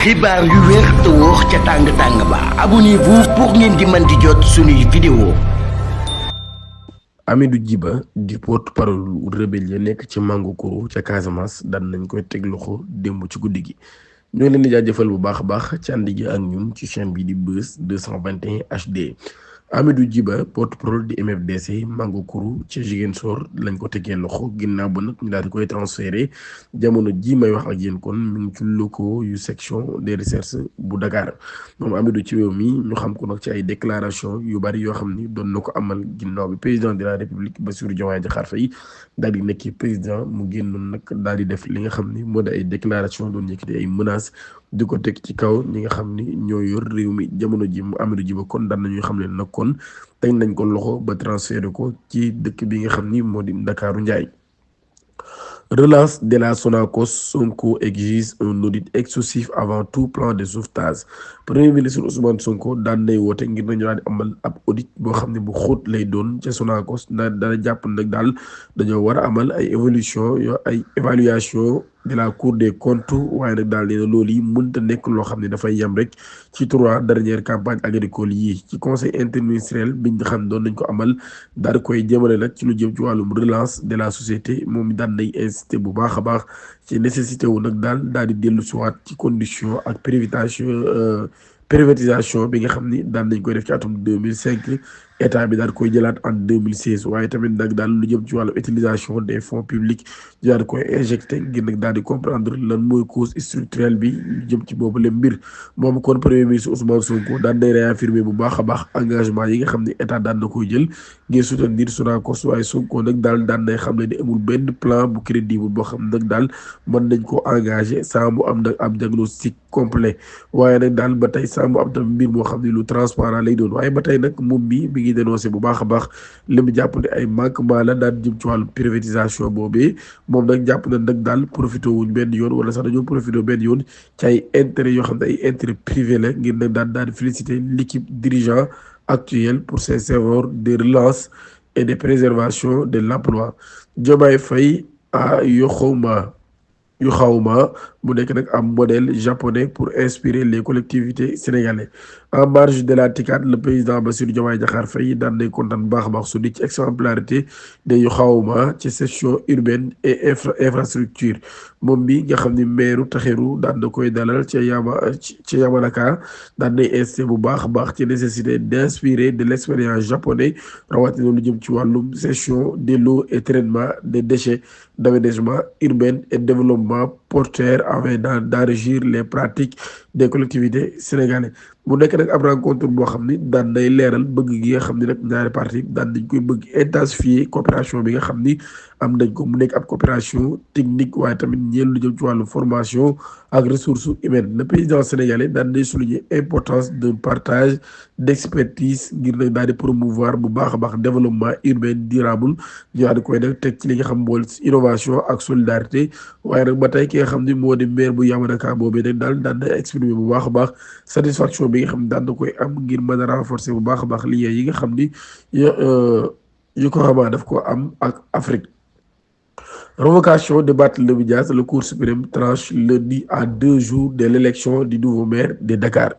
xibaar yu wér te wóor ca tàng-tàng ba abonnez-vous pour ngeen di mën di jot suñuy vidéo. Hamidou Djiba di porte-parole rebelle ya nekk ci Mangokoro ca Casamance daan nañ koy teg loxo démb ci guddi gi ñoo leen di jaajëfal bu baax a baax ci ànd gi ak ñun ci chaîne bi di Buzz 221 HD. Hamidou Djiba porte-parole di MFDC Mangokoro ci Ziguinchor lañ ko tegee loxo ginnaaw ba nag ñu daal di koy transféré jamono ji may wax ak yéen kon mu ngi ci locaux yu section des recherches bu Dakar moom Hamidou ci réew mi ñu xam ko nag ci ay déclaration yu bari yoo xam ni doon na ko amal ginnaaw bi président de la République Bassirou Diomaye Diakhar Faye daal di nekk président mu génnoon nag daal di def li nga xam ni moo di ay déclaration doon yëkkati ay menaces di ko teg ci kaw ñi nga xam ni ñoo yor réew mi jamono ji mu Hamidou Djiba kon daan nañuy xam leen nag kon teg nañ ko loxo ba transféré ko ci dëkk bi nga xam ni moo di Ndakaaru Njaay. Relance de la Sonacos, Sonko exige un audit exhaustif avant tout plan de sauvetage. Premier ministre Ousmane Sonko daan nay woote ngir nañu daal di amal ab audit boo xam ne bu xóot lay doon ca Sonacos dana jàpp nag daal dañoo war a amal ay évaluation de la Cour des comptes waaye nag daal nee na loolu yi mënta nekk loo xam ne dafay yem rek ci 3 dernières campagnes agricoles yi ci conseil interministériel biñ xam doon nañ ko amal daal di koy jëmale nag ci lu jëm ci wàllum relance de la société moom daan nay insisté bu baax a baax ci nécessité wu nag daal di dellu siwaat ci condition ak privatisation bi nga xam ni daan nañ koy def ci atum 2005 état bi daal koy jëlaat en 2016 waaye tamit nag daal lu jëm ci wàllu utilisation des fonds publics daal di koy injecté ngir nag daal di comprendre lan mooy cause structurelle bi lu jëm ci boobu le mbir moom kon premier ministre Ousmane Sonko daan day réaffirmer bu baax a baax engagement yi nga xam ne état daan na koy jël ngir soutenir Sonacos waaye Sonko nag daal daan nay xam ne ni amul benn plan bu crédible boo xam nag daal mën nañ ko engagé sans mu am nag ab diagnostic complet waaye nag daal ba tey sans mu am tamit mbir moo xam ne lu transparent lay doon waaye ba tey nag moom mi ngi dénoncé bu baax a baax li mu jàpp ne ay manquement la daan jëm ci wàllu privatisation boobee moom nag jàpp na nag daal profité wuñ benn yoon wala sax dañoo profité benn yoon ci ay intérêt yoo xam ne ay intérêt privé la ngir nag daal di féliciter l'équipe dirigeant actuelle pour ses efforts de relance et de préservation de l'emploi. Diomaye Faye a yu xawma mu nekk nag am modèle japonais pour inspirer les collectivités sénégalaises en marge de la TICAD le président Bassirou Diomaye Diakhar Faye daan nay kontaan baax a baax su di ci exemplarité de yu xawma ci session urbaine et infrastructure moom bi nga xam ni maire Taxeru daan na koy dalal ci Yamanaka daan nay insisté bu baax a baax ci nécessité d'inspirer de l'expérience japonais rawatina lu jëm ci wàllum gestion de l'eau et traitement des déchets d'aménagement urbain et développement porteur afin d'enrichir les pratiques des collectivités sénégalaises mu nekk nag ab rencontre boo xam ni daan day leeral bëgg gi nga xam ni nag ñaari parti daan dañ koy bëgg intensifier coopération bi nga xam ni am nañ ko mu nekk ab coopération technique waaye tamit ñeel lu jëm ci wàllu formation ak ressources humaines le président sénégalais daan day souligner importance d'un partage d'expertise ngir nag daal di promouvoir bu baax a baax développement urbain durable ñu daal di koy nag teg ci li nga xam mooy innovation ak solidarité waaye nag ba tey ki nga xam ni moo di maire bu Yamanaka boobee nag daal daan day exprimer bu baax a baax satisfaction bi nga xam ne daan na koy am ngir mën a renforcer bu baax a baax liens yi nga xam ni yu ko xamaa daf ko am ak Afrique. Révocation de Barthélémy Dias, le Cour suprême tranche lundi à 2 jours de l'élection du nouveau maire de Dakar.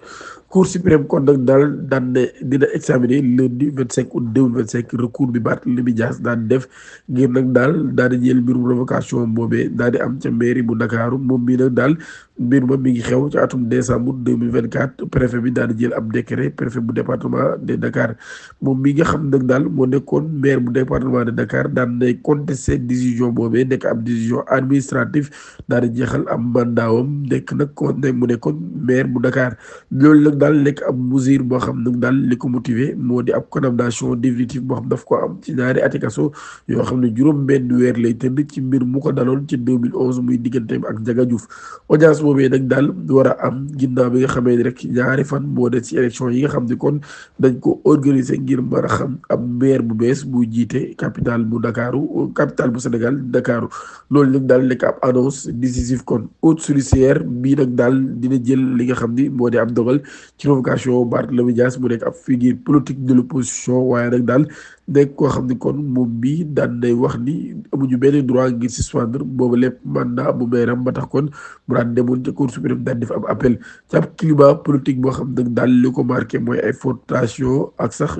Cour suprême kon nag daal daan ne dina examiner lundi 25 août 2025 recours bi Barthélémy Dias daan def ngir nag daal di jël mbirum révocation boobee daal di am ca mairie bu Ndakaaru moom bii nag daal mbir ma mi ngi xew ci atum décembre 2024 préfet bi daal di jël ab décret préfet bu département de Dakar moom mi nga xam nag daal moo nekkoon maire bu département de Dakar daan nay contester décision boobee nekk ab décision administrative daal di jeexal am mandaawam nekk nag kon mu nekkoon maire bu Dakar loolu nag daal nekk ab mesure boo xam nag daal li ko motivé moo di ab condamnation définitive boo xam daf ko am ci ñaari ati kaso yoo xam ne juróom benn weer lay tëdd ci mbir mu ko daloon ci 2011 muy digganteem ak Ndiaga Diouf audience boobee nag daal war a am ginnaaw bi nga xamee ni rek ñaari fan moo des ci élection yi nga xam ne kon dañ ko organiser ngir mën a xam ab maire bu bees bu jiite capitale bu Ndakaaru capitale bu Sénégal Ndakaaru loolu nag daal nekk ab annonce décisive kon haute judiciaire bii nag daal dina jël li nga xam ni moo di ab dogal ci révocation Barthélémy Dias mu nekk ab figure politique de l'opposition waaye nag daal nekk koo xam ni kon moom bii daan nay wax ni amuñu benn droit ngir suspendre boobu lépp mandat bu meeram ba tax kon mu daan demoon ca cour suprême daan def am appel ci ab climat politique boo xam nag daal li ko marqué mooy ay fortation ak sax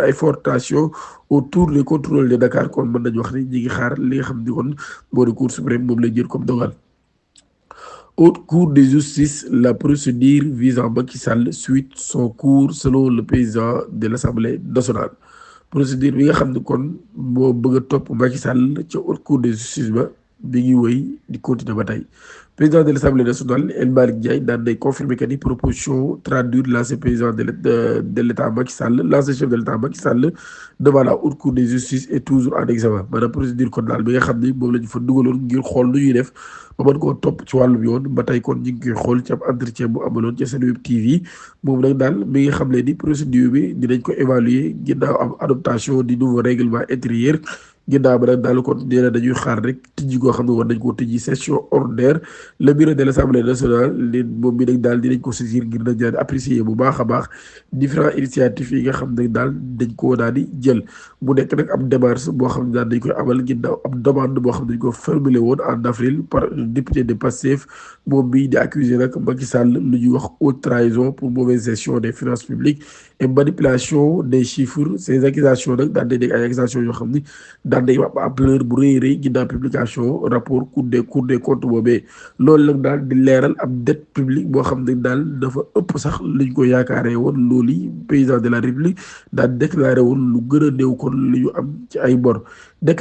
ay fortation autour des contrôles de Dakar kon mën nañu wax ni ñi ngi xaar li nga xam ni kon moo di cour suprême moom lay jël comme dogal. Haute Cour de justice, la procédure visant Macky Sall suite son cours selon le président de l'Assemblée nationale. Procédure bi nga xam ne kon moo bëgg a topp Macky Sall ca Haute Cour de justice ba bi ngi wéy di continuer ba tey. Président de l'Assemblée nationale El Malick Ndiaye daan nay confirmer que ni proposition traduire l'ancien président de l'État Macky Sall l'ancien chef de l'État Macky Sall devant la Haute Cour de justice est toujours en examen maanaam procédure kon daal bi nga xam ni moom la ñu fa dugaloon ngir xool nu ñuy def ba mën koo topp ci wàllum yoon ba tey kon ñu ngi koy xool ci ab entretien bu amaloon ca Senweb TV moom nag daal mi nga xam ne ni procédure bi dinañ ko évaluer ginnaaw am adoptation du nouveau règlement intérieur. ginnaaw ba nag daal kon nee na dañuy xaar rek tijji koo xam ne war nañ koo tijji session ordinaire le bureau de l'Assemblée nationale leen moom bi nag daal dinañ ko saisir ngir nag daal apprécier bu baax a baax différents initiatives yi nga xam ne daal dañ koo daal di jël mu nekk nag am démarche boo xam ne daal dañ koy amal ginnaaw am demande boo xam ne dañ ko formulé woon en avril par député de Pastef moom bi di accusé nag Macky Sall lu ñuy wax haute trahison pour mauvaise gestion des finances publiques et manipulation des chiffres ces accusations nag daal day nekk ay accusations yoo xam ni daan day wax ampleur bu rëy rëy ginnaaw publication rapport cour des comptes boobee loolu nag daal di leeral ab dette publique boo xam ne daal dafa ëpp sax luñ ko yaakaaree woon loolu yi président de la république daal déclaré woon lu gën a néew kon li ñu am ci ay bor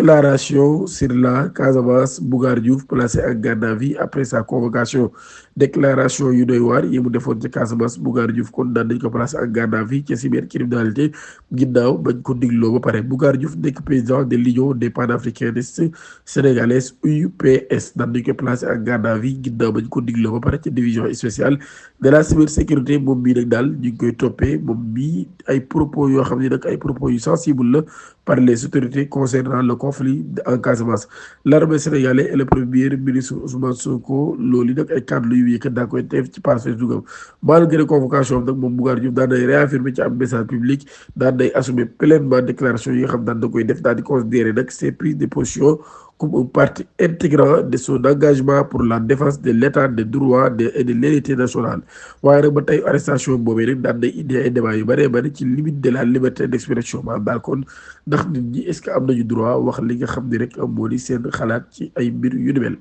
déclaration sur la Casamance Bougar Diouf placé en garde à vue après sa convocation déclaration yu doy waar yi mu defoon ca Casamance Bougar Diouf kon daan dañ ko placé en garde à vue ca cybercriminalité ginnaaw bañ ko digloo ba pare Bougar Diouf nekk président de l'Union des panafricanistes sénégalaises UPS daan dañ ko placé en garde à vue ginnaaw bañ ko digloo ba pare ca division spéciale de la cybersécurité moom bii nag daal ñu ngi koy toppee moom bii ay propos yoo xam ne nag ay propos yu sensible la par les autorités concernant le conflit en Casamance l'armée sénégalaise et le premier ministre Ousmane Sonko loolu nag ay kàddu yu yëkkat daa koy teef ci page Facebook am malgré convocation am nag moom Bougar Diouf daan nay réaffirmer ci am message public daan nay assumer pleinement déclaration yi nga xam daan da koy def daal di considérer nag ses prises de position comme une partie intégrante de son engagement pour la défense de l'état de droit et de l'unité nationale waaye nag ba tey arrestation boobee rek daan day indi ay débat yu bëree bëri ci limite de la liberté d'expression maanaam daal kon ndax nit ñi est-ce que am nañu droit wax li nga xam ne rek moo di seen xalaat ci ay mbir yu ni mel.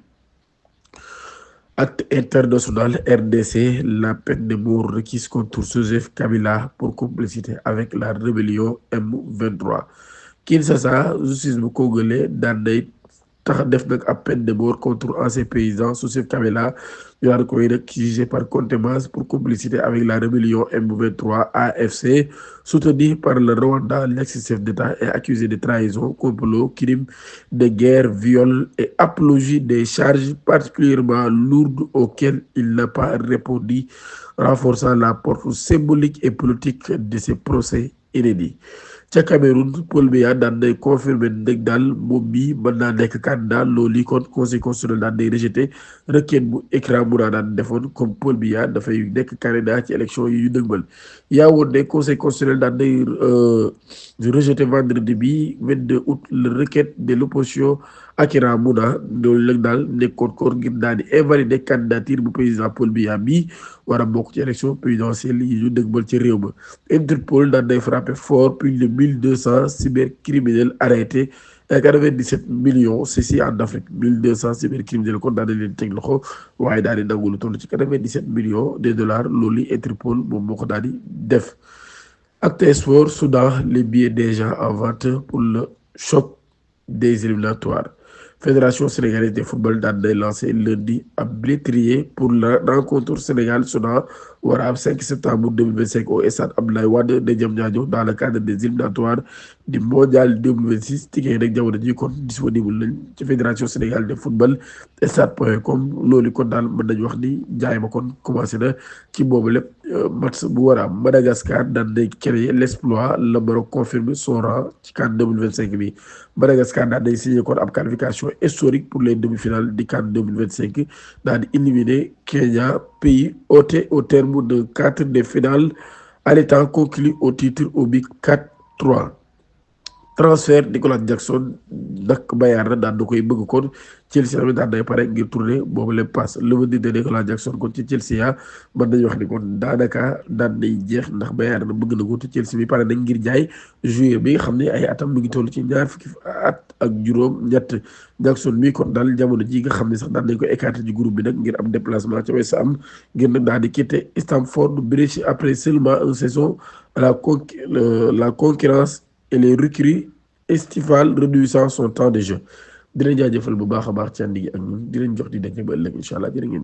Acte international RDC, la peine de mort requise contre Joseph Kabila pour complicité avec la rébellion M23. Kinshasa justice bu congolais daan day tax def nag ab peine de mort contre ancien président Joseph Kabila ñu daan koy nag jugé par contumace pour complicité avec la rébellion M23 AFC soutenu par le Rwanda. L'ex-chef d'État est accusé de trahison, complot, crime de guerre, viol et apologie des charges particulièrement lourdes auxquelles il n'a pas répondu, renforçant la portée symbolique et politique de ces procès inédits. ca Cameroun Paul Biya daan day confirmer nag daal moom mii mën naa nekk candidat loolu kon conseil constitutionnel daan day rejeté requête bu Écran Moura daan defoon comme Paul Biya dafay nekk candidat ci élection yi yu dëgmal yaa woon ne conseil constitutionnel daan day rejeté vendredi bi 22 août la requête de l'opposition Écran Moura loolu nag daal nekkoon koor ngir daal di invalider candidature bu président Paul Biya bi war a bokk ci élection présidentielle yi ñu dëgmal ci réew ma Interpol daan day frappé fort plus de 1200 cybercriminels arrêtés et 97 millions saisis en Afrique 1200 cybercriminels kon daan nañ leen teg loxo waaye daal di nangu lu toll ci 97 millions de dollars loolu Interpol moom moo ko daal di def. Acte Sport Soudan les billets déjà en vente pour le choc des éliminatoires. Fédération sénégalaise de football daan day lancé lundi ab billetterie pour la rencontre Sénégal-Soudan war a am 5 septembre 2025 au stade Abdoulaye Wade de Diamniadio dans le cadre des éliminatoires du mondial 2026 ticket nag jamono ji kon disponible nañ ci fédération sénégalaise de football stade.com loolu kon daal mën nañu wax ni jaay ma kon commencé na ci boobu lépp match bu war a am Madagascar daan day créer l'exploit le Maroc confirme son rang ci CAN 2025 bi Madagascar daan day signé kon ab qualification historique pour les demi-finales du CAN 2025 daal di éliminer Kenya pays hôte au terme de 4 des finales à l'état conclu au titre au but 4-3. transfert Nicolas Jackson nag Bayern daan na koy bëgg kon Chelsea tamit daan nay pare ngir tourner boobu lépp passe le veut dire Nicolas Jackson kon ci Chelsea mën nañu wax ni kon daanaka daan nay jeex ndax Bayern na bëgg na ko te Chelsea bi pare nañ ngir jaay joueur bi nga xam ne ay atam mu ngi toll ci ñaar fukki at ak juróom-ñett Jackson mi kon daal jamono ji nga xam ne sax daan nañ ko écarté ci groupe bi nag ngir am déplacement ca West Ham ngir nag daal di quitter Stamford Bridge après seulement une saison à la concurrence et les recrues estivales réduisant son temps de jeu di leen jaajëfal bu baax a baax ci ànd gi ak ñun di leen jox di daje ba ëllëg incha allah jërë ngeen